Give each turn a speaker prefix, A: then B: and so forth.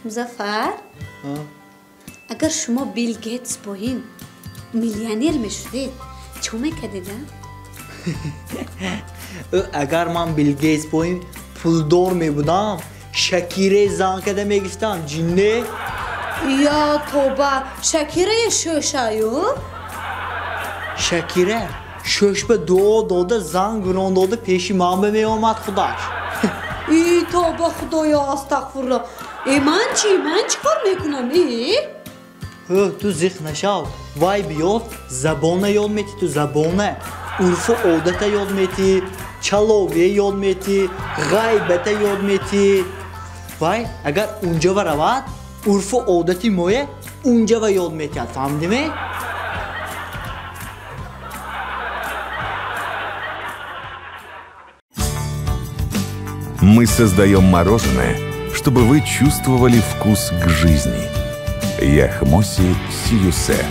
A: Музаффар, агар шумо Билл Гейтс боин, миллионер мешудед, чӣ мекардед?
B: Агар ман Билл Гейтс боим, пулдор мебудам, Шакире зан када мегирифтам, ҷинне?
A: Я тоба, Шакираи шӯшаю?
B: Шакира шӯш ба дуо дода, зан гурон дода, пеши ман ба меомад худаш.
A: И тоба, худоё, астағфирулло. Э, ман чӣ, ман чӣ кор мекунам, э?
B: Ҳ, ту зиқ нашав. Вай биёд, забона ёд метӣ ту, забона, урфу одата ёд метӣ, чалове ёд метӣ, ғайбата ёд метӣ. Вай агар унҷава равад, урфу одати моя унҷава ёд метиҳад, фаҳмидиме?
C: Мы создаем мороженое, чтобы вы чувствовали вкус к жизни. Яхмоси Сиюсе.